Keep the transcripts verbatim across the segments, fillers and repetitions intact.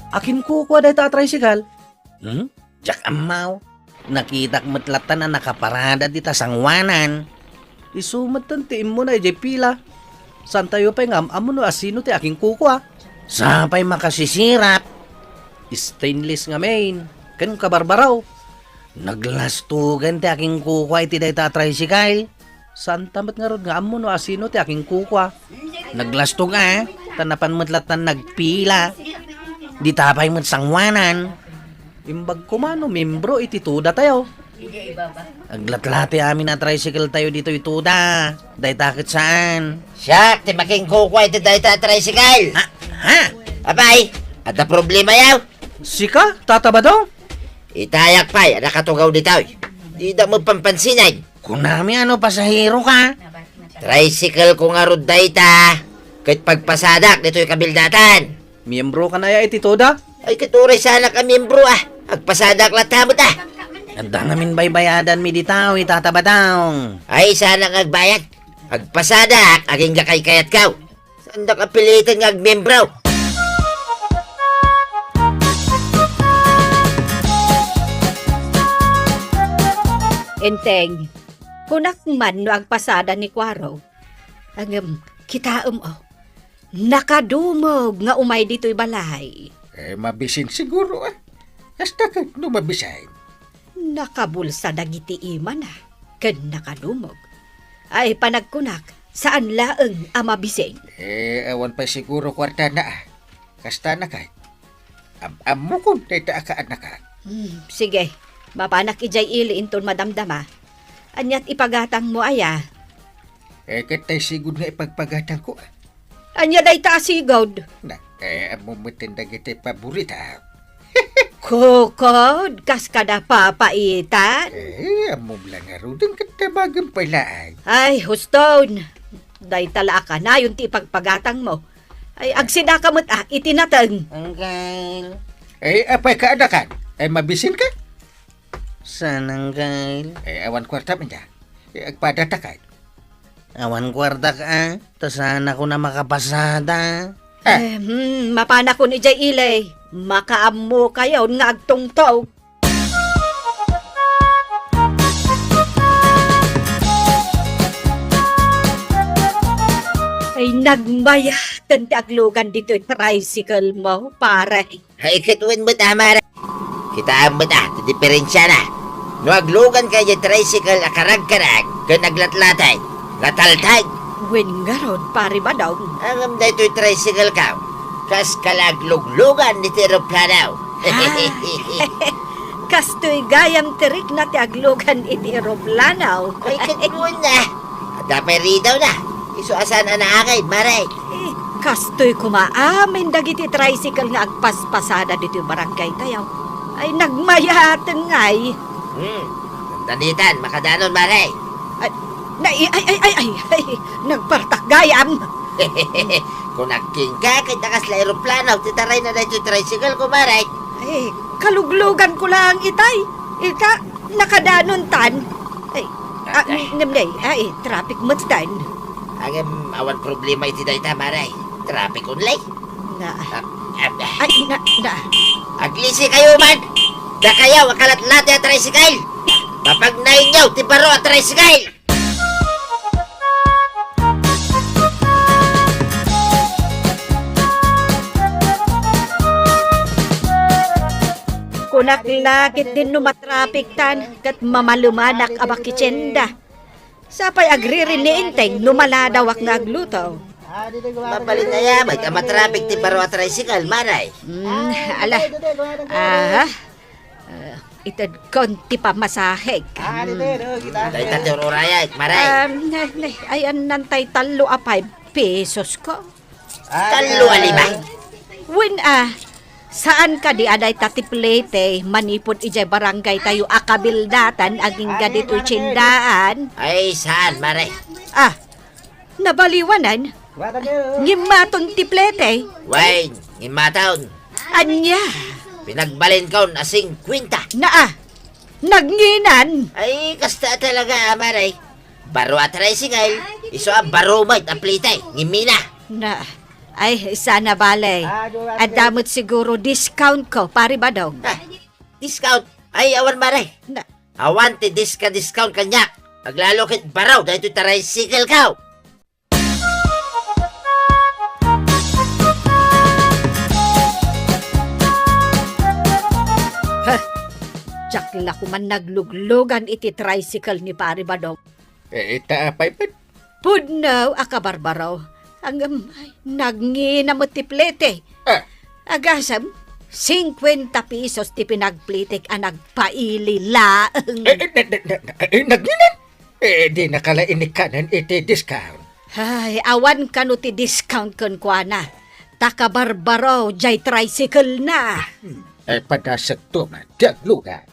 Akinkukua dayta a tricycle. Hmm? Diak ammo. Nakitak met latta a nakaparada dita sanguanan. Isu metten ti immuna idiay pila. Saantayo pay nga am-ammo no asino ti akinkukua. Sapay makasisirap. Stainless ngamin. Ken kabarbaraw. Naglastugan ti akinkukua iti dayta a tricycle. Saanta met ngarud nga ammo no asino ti akinkukua. Naglastog a, ta napan met latta nagpila. Dita pay met sanguanan. Imbag koma no membro iti tuda tayo. Aglatla ti amin a tricycle tayo ditoy tuda. Dayta ket saan. Siak ti makinkukua iti dayta a tricycle. Ha? Ha? Apay, adda problema yaw? Sika, Tata Badong? Itayak pay a nakatugaw ditoy. Dida mo pampansinen. Kunami ano, pasahero ka? Tricycle ko ngarud dayta. Ket pagpasadak ditoy kabildatan. Miyembro ka na ya iti tuda? Ay, ket uray saanak a miyembro, ah. Agpasadak latta met, ah. Adda ngamin baybayadanmi dita, Tata Badong. Ay, saanak nga agbayad. Agpasadak, agingga kaykayatko. Saandak a piliten nga agmembro. Enteng, kunak man no agpasada ni Kuaro. Ngem, kitaem, oh. Nakadumog nga umay ditoy balay. Eh, mabisin siguro, ah. Kasta ket no mabisin. Nakabulsa dagiti imana, ken nakadumog. Ay, panagkunak, saan laeng a mabisin. Eh, awan pay siguro kuartana, ah. Kasta na kay. Am-ammokon dayta a kaanakak. Hmm, sige. Mapanak idiay ili inton madamdama. Aniat ipagatangmo aya? Eh, ket tay sigud nga ipagpagatangko, ah. Ania dayta a sigud? Na, eh, ammo metten dagiti paborita. Kukod, kas kada papaitan? Eh, ammom la ngaruden ket damagen pay laeng. Ay, huston. Dayta la a kanayon ti ipagpagatangmo. Ay, agsidaka met, ah, iti nateng. Anggal. Eh, apay kaanakan? Eh, mabisin ka? Saan, Anggal? Eh, awan kuarta man dia. Eh, agpadata kay. Awan kuartak a, ta saan ako na makapasada. Ah. Eh, hmm, mapanakon idiay ili. Makaammokayon nga agtungtog. Ay, nagmayaten ti aglugan ditoy tricycle mo, pare. Ay, ket wen met a, mare. Kitaem met a, ti diferensiana. No aglugan ka idiay tricycle a karagkarag ken aglatlatay, nataltay. Wen ngarud, Pare Badong. Ngem daytoy tricycle ka, kas kalagluglugan iti eroplano. Ah, kastoy gayam ti rikna ti aglugan iti eroplano. Ay, ket wen a. Adda pay ridawna. Isu a saan a naagay, mare. Eh, kastoy koma amin dagiti tricycle nga agpaspasada ditoy barangay tayo. Ay, nagmayaten ngay. Hmm, danitan, makadanon, mare. Ay, na, ay, ay, ay, ay, ay, nagpartak gayam. Kung nagkingka, ket ta kasla eroplano, ti tarayna daytoy tricycle ko, mare. Ay, kaluglugan ko lang itay. Ika, nakadanontan. Ay, ah, Ay. Ngem, ay, traffic met tan. Ngem, awan problema iti dayta, mare. Traffic only. Na. Ah, ah, ah. Ay, na, na. Aglisi kayo man. Dakayaw a kalatlatay a tricycle. Papagnainyo ti baro a tricycle. Kunak la ket din no matraffic tan, ket mamalemanak a bakitsenda. Sapay agririnniinteng no maladawak nga agluto. Mabalin aya met a matraffic ti baro a tricycle, mare. Mm, ala. Aha. Ah, itedkon ti pamasahek. Mm. Dayta ti ururayek, mare. Um, ne, ne, ay, annan tay tallo a five pesos ko. Tallo a lima? Wen a, saan kadi a dayta ti plete manipud idiay barangay tayo a kabildatan agingga ditoy tiendaan? Ay, saan, mare? Ah, nabaliwanan? Ngimmaton ti plete? Wen, ngimmaton. Ania? Pinagbalinkon a singkwenta. Naa, nagnginan. Ay, kasta talaga, mare. Baro a tricycle, isu a baro met a plete, ngimina. Na, Ay, saan a bale. Ah, duwa, adda met siguro discount ko, Pare Badong. Ah, discount? Ay, awan, Mare. Na- Awan ti diska-discount kaniak. Aglalo ket baro daytoy tricycle ko. Heh, diak la koman nagluglugan iti tricycle ni Pare Badong. Eh, ita apay met? Pudno a kabarbaro. Ngem, nagngina met ti plete. Ah. Agasem, singkuenta pesos ti pinagplitek a nagpaili laeng. Eh, eh, na-, na-, na-, na-, eh, nagngina? Eh, dinaka la inikkanen iti discount. Ay, awan kano ti discount kenkuana. Ta kabarbaro, jay tricycle na. Eh, padasekto man, ti aglugan.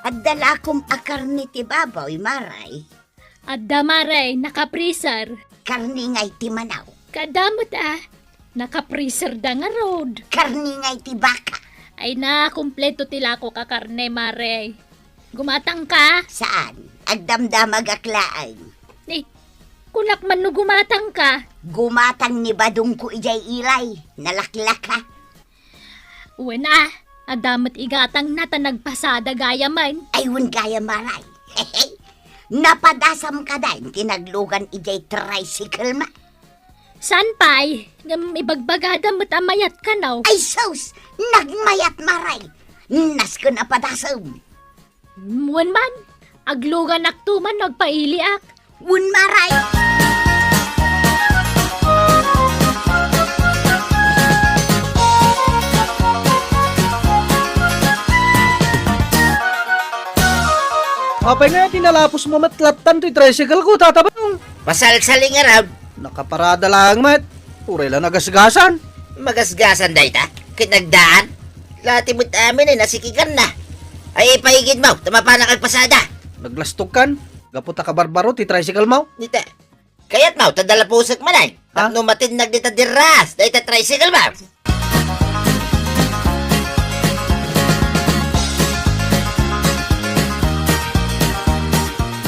Adda lakom a karne ti baboy, Maray. Adda, Mare, naka-freezer. Karne ngay ti manaw. Kaadda met a, naka-freezer da ngarud. Karne ngay ti baka. Ay na, kompleto ti lakok a karne, Mare. Gumatang ka? Saan? Agdamdamagak laeng. Ni, kunak man no gumatang ka. Gumatang ni badongko idiay ilay. Nalaklaka. Wen a, adda met igatangna ta nagpasada gayamen. Ay, wen gayam, Maray. Napadasam kadi ti naglugan idiay tricycle-ma. Saan pay? Ngem ibagbagada met a mayat kano. Ay, sus! Nagmayat, Maray. Nasken a padasem. Wen man, agluganakto man no agpailiak. Wen, Maray. Apay nga, dinalapos mo met lattan toy tricycle ko, Tata Badong? Pasalsali ngarud. Nakaparada laeng met. Uray la nagasgasan. Magasgasan dayta? Ket nagdaan? Lati met amin ay nasikiganna. Ay, ipaigidmo, ta mapanak agpasada. Naglastogkan, gapu ta kabarbaro ti tricycle mo. Dita. Kayatmo, ta dalapusek man ay. Ha? Tapno matinnag dita diras, dayta tricycle mo.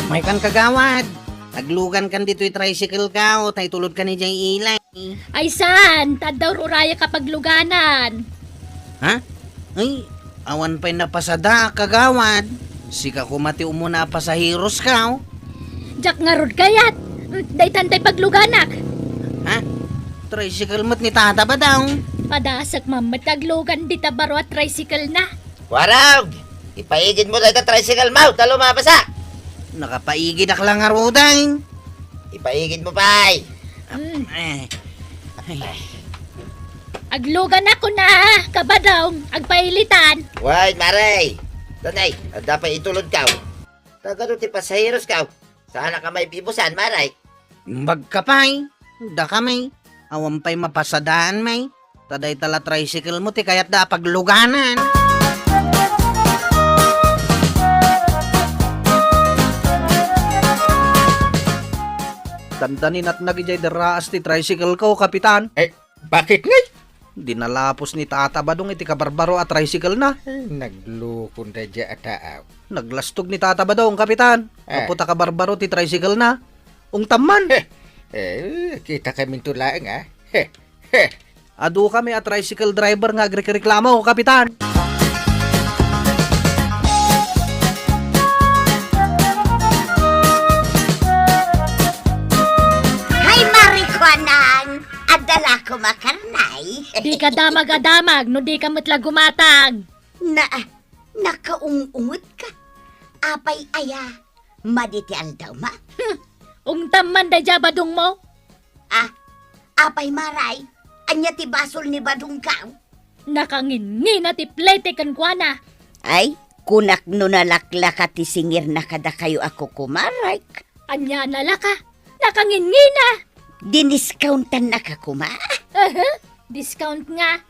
Maykan, kagawad. Aglugankan ditoy tricycle-ko, ta itulodkan idiay ilay. Ay saan, ta adda ur-urayak a pagluganan. Ha? Ay, awan pay napasada, kagawad. Sika koma ti umuna a pasaherosko. Diak ngarud kayat. Mm, daytan tay pagluganak. Ha? Tricycle met ni Tata Badong. Padasek man met aglugan dita baro a tricycle-na. Warog! Ipaigidmo dayta tricycle-mo, ta lumabasak! Nakapaigidak la ngaruden. Ipaigidmo pay. Mm. Eh. Ay. Agluganakon a, Kabadong, agpailitan. Wait, Mare. Tanay, adda pay itulodko. Tagado ti pasaherosko. Saanak a maibibusan, Mare. Imbagka pay, dakami, awan pay mapasadaan, may. Ta dayta la tricycle-mo ti kayatda a pagluganan. Dandani natnag idiay deraas ti tricycle-ko, Kapitan. Eh, bakit ngay? Dinalapos ni Tata Badong iti kabarbaro a tricycle-na. Ay, naglukon daydiay a taaw. Naglastog ni Tata Badong, Kapitan. Eh. Gapu ta kabarbaro ti tricycle-na. Ungtam man. Heh. Eh, kita kaminto laeng, ah. Heh. Heh. Adu kami a tricycle driver nga agrekreklamo, Kapitan. Hay, Marikuanang! Adda la koma karne. Dika damag a damag no dika met la gumatang. Na, nakaung-ungetka. Apay aya, madi ti aldawma? Hmm, ungtam man daydiay a badongmo. Ah, apay, Maray? Ania ti basol ni badongko? Nakanginngina ti plete kenkuana. Ay, kunak no nalaklaka ti singirna kadakayo a kukumarek. Ania a nalaka? Nakanginngina! Diniscountannaka koma? Aha, discount nga.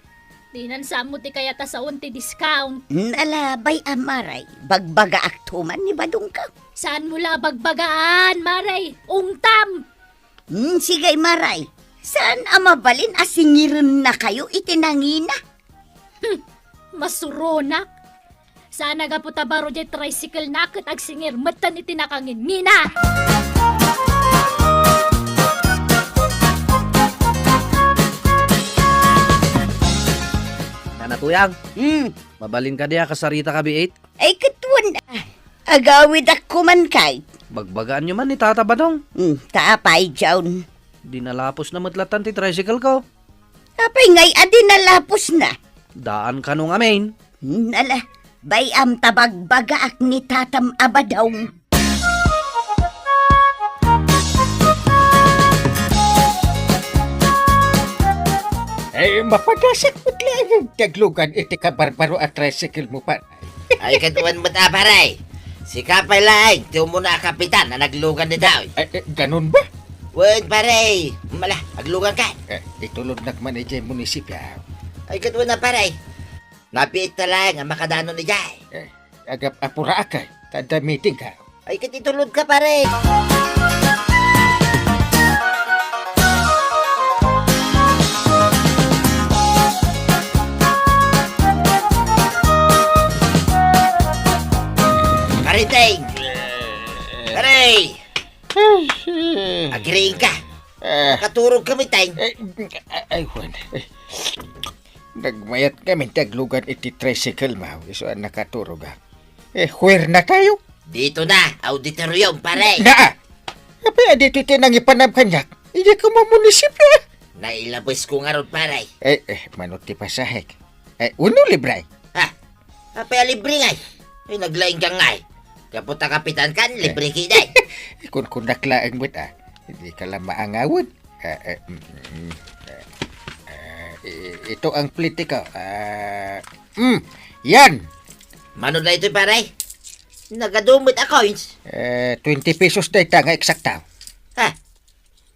Dinan samo ti kayat a saon ti discount. Nalabay a, Maray, bagbagaakto man ni badongko. Saanmo la bagbagaan, Maray? Ungtam! Hmm, sige, Maray. Saan a mabalin a singirennakayo iti nangina? Hmm, masuronak. Sana gapu ta baro diay tricycle na ket agsingir metten iti nakangingina. Nana Tuyang, Hmm. mabalin kadi a kasarita ka biit? Ay, ket wen, ah, agawidak koma kay. Bagbagaanyo man ni Tata Badong. Hmm, ta apay, John? Dinalapos na met latta ti tricycle ko. Apay ngay a dinalapos na? Daan kano ngamin. Nala, bay-am ta bagbagaak ni Tatam a Badong. Ay, mapadasak met laeng ti aglugan iti kabarbaro a tricycle mo, pare. Ay, ket wen met a, pare. Sika pay laeng ti umuna a kapitan a naglugan dita, oy. Ay, eh, ganun ba? Wen, pare. Mala, aglugan ka. Eh, itulodnak man idiay munisipyo. Ay, ket wen a, pare. Napiit ta laeng a makadanon idiay. Eh, agap-apuraak, eh. Ta adda meeting ka. Ay, ket itulod ka, pare. Pare Teng! Pare! Agriing ka? Eh. Nakaturog kami, Teng. Eh, ay, wen. Eh, nagmayat kami ti aglugan iti tricycle mo. Isu a nakaturog, ah. Eh, where na tayo? Dito na, auditorium, pare. Naa! Apay a dito ti nangipanam kaniak? Idi ko mamunisipyo, ah. Nailabes ko ngarud, pare. Eh, eh, mano ti pasahek? Eh, uno libre? Ha? Apay a libre ngay? Ay, naglaing ka ngay. Gapu ta kapitan kan, eh, libre ki, day. Kunkunak laeng met, ah. Hindi ka lang maangawan. Ah, eh, mm, mm, eh, eh, i-, ito ang plitiko. Ah, mm, yan. Mano daytoy, pare? Nagadumit a coins. Eh, twenty pesos dayta nga eksakta. Ha?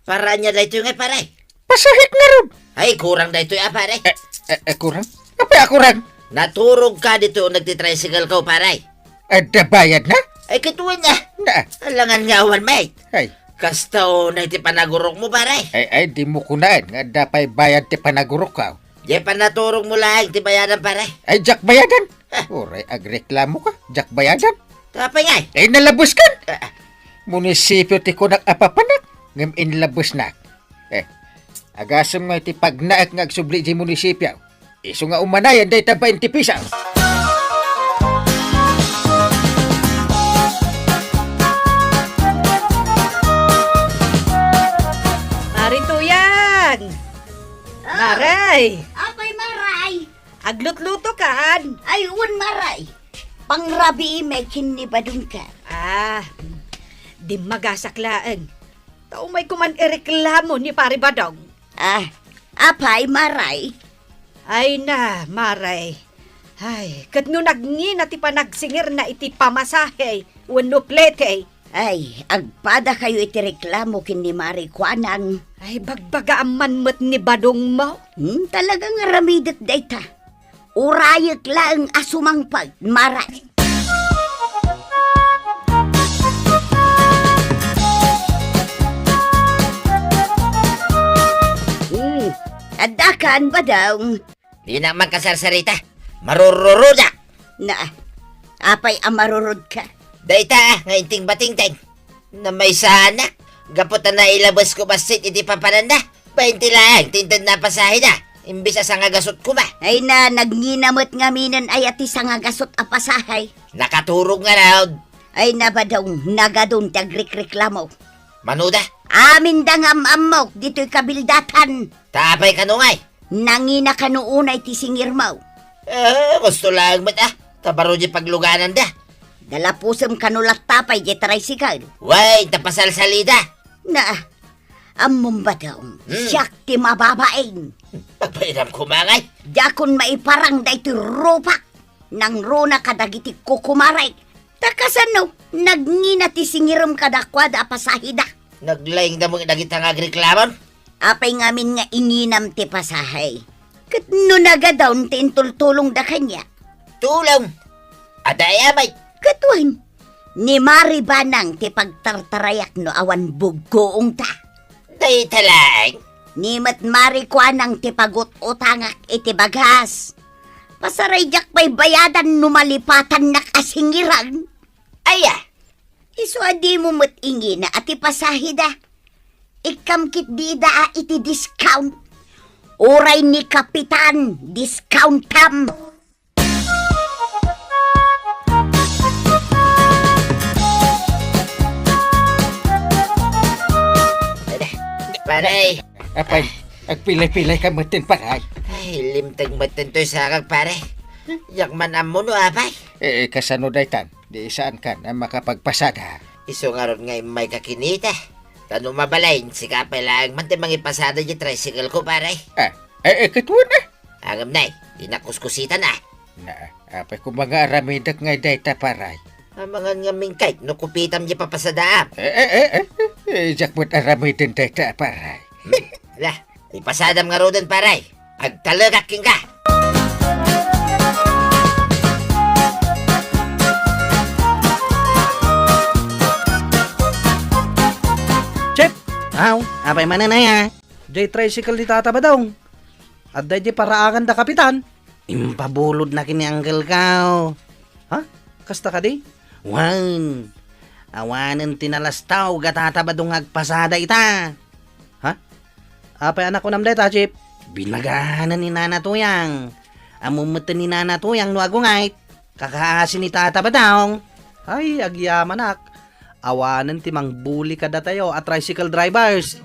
Para ania daytoy nga, pare? Pasahek ngarud. Ay, kurang daytoy, ah, pare. Eh, eh, eh, kurang? Apay a kurang? Naturog ka dito nagtitricycle ko, pare. Adda bayad na? Ay, katuan na. Na. Alangan nga awan, mate. Ay. Kasta unay ti panagurok mo, pare. Ay, ay, di mo kunaan nga adda pay bayad ti panagurok ko. Di panaturog mo laeng ti bayadan, pare. Ay, diak bayadan. Ah. Uray, agreklamo ka. Diak bayadan. Tapay ngay. Eh, nalabes kan. Ah, ah. Munisipyo ti kunak a papanak, ngem inlabes na. Eh, agasem nga iti pagnaek nga agsubli di munisipyo. Isu nga umanayan dayta bainte piso. Mari Tuyang! Ah. Maray! Apay, Maray? Aglutluto kan? Ay, wen, Maray. Pangrabii met ken ni Badong ka. Ah, dimmagasak laeng. Ta umay ko man ireklamo ni Pari Badong. Ah, apay, Maray? Ay na, Maray. Ay, ket no nagngina ti panagsingirna iti pamasahe wenno plete. Ay, agpadakayo iti reklamo ken ni Mari Kuanang. Ay, bagbagaam man met ni Badong mo. Hmm, talaga nga aramidek dayta. Urayek laeng a sumangpet, Maray. Hmm, adda kan, Badong? Dinak man kasarsarita. Marururodak. Na, apay a marurod ka? Dayta, ah, nga inting batingting. Namaysanak. Gapu ta nailabes ko bassit iti papananda. Bainte laeng ti intedna a pasaheda. Imbes a sangagasut koma. Ay na, nagngina met ngaminen aya ti sangagasut a pasahe. Nakaturog ngarud. Ay na, Badong, nagadun ti agrikreklamo. Mano da? Amin da nga am-ammok ditoy kabildatan. Ta apay kano ngay? Nangina kano unay ti singirmo? Eh, gusto laeng met, ah. Ta baro di paglugananda. Dalapusem kano latta pay di tricycle? Way, ta pasalsalida. Na, ammom, Badong, hmm, siak ti mababain. Pagpainam ko, mangay. Diakon maiparang daytoy rupak. Nangruna kadagiti kukumarek. Ta kasano, nagngina ti singirem kadakuada a pasaheda? Naglaing da mo dagita nga agreklamon? Apay ngamin nga inginam ti pasahe? Ket no nagadun ti intultulongda kaniak? Tulong? Adda ay amay? Ket wen, ni Mari Banang ti pagtartarayak no awan buggoongta. Dayta laeng? Ni met Mari Kuanang ti pagut-utangak iti bagas. Pasaray diak pay bayadan no malipatannak a singiran. Aya, isu a dimo met ingina a ti pasaheda. Ikkam ketdi ida a iti discount. Uray ni Kapitan, discountam. Pare. Apay, agpilay-pilay ka metten, pare. Ay, limteg metten toy sakak, pare. Diak man ammo no apay. Eh, kasano daytan? Di saan kan a makapagpasada? Isu ngarud nga immayka kinita. Ta no mabalin, sika pay laeng man ti mangipasada di tricycle ko, pare. Ah, eh, eh, katuan, ah. Ngem nay, di nakuskusitan, ah. Na, apay ko nga aramidek nga dayta, pare. Amangan nga mingkay, no kupitam di papasadaam. Eh, eh, eh, eh, eh, diak met aramiden dayta, pare. Ala, ipasadam ngaruden, pare. Agtalekak kenka. Chip! Aw, apay manen aya? Jay tricycle ni Tata Badong. Adda jay paraangan da Kapitan. Impabulod na ken ni Uncle Kao. Ha? Kasta kadi? Wen. Awanen ti nalastaw ga Tata Badong nga agpasada ita. Ha? Apay a nakunam dayta, Chip? Binaganan ni Nana Tuyang. Ammom metten ni Nana Tuyang no agungayt. Kakaasi ni Tata Badong. Ay, agyamanak. Awanen ti mangbuli kadatayo a tricycle drivers.